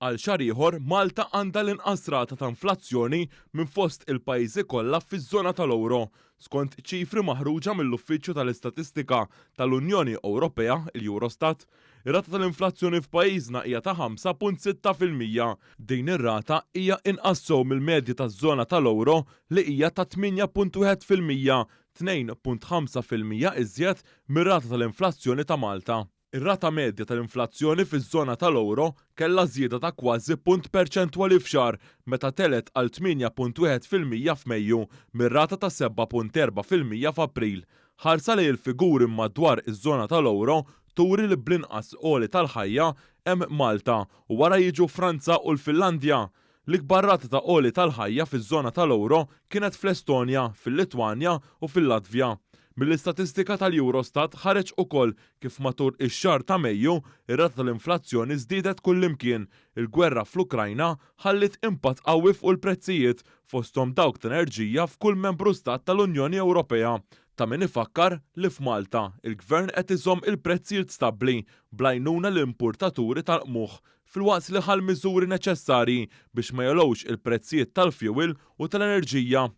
Għal xahar ieħor, Malta għandha l-inqas rata ta' inflazzjoni minn fost il-pajjiżi kollha fiż-żona tal-ewro, skont ċifri maħruġa mill-Uffiċċju tal-Istatistika tal-Unjoni Ewropea, il-Eurostat. Ir-rata tal-inflazzjoni f'pajjiżna hija ta' 5.6%. Din ir-rata hija inqas sew mill-medja taż-żona tal-ewro li hija ta' 8.1%, 2.5% iżjed mir-rata tal-inflazzjoni ta' Malta. Ir-rata medja tal-inflazzjoni fiż-żona tal-ewro kellha żieda ta' kważi punt perċentwali f'xahar meta telgħet għal 8.1% f'Mejju mir-rata ta' 7.4% f'April. Ħarsa lejn il-figuri madwar iż-żona tal-ewro turi li bl-inqas għoli tal-ħajja hemm Malta u wara jiġu Franza u l-Finlandja. L-ikbar rata ta' għoli tal-ħajja fiż-żona tal-ewro kienet fl-Estonja, fil-Litwanja u fil-Latvja. Mill-istatistika tal-Eurostat ħareġ ukoll kif matul ix-xahar ta' Mejju, ir-rata tal-inflazzjoni żdiedet kullimkien. Il-gwerra fl-Ukrajna ħalliet impatt qawwi fuq il-prezzijiet, fosthom dawk tal-enerġija f'kull membru stat tal-Unjoni Ewropea. Ta' min ifakkar li f'Malta, il-Gvern qed iżomm il-prezzijiet stabbli bl-għajnuna lill-importaturi tal-qmuħ filwaqt li ħa l-miżuri neċessarji biex ma jogħlewx il-prezzijiet tal-fjuwil u tal-enerġija.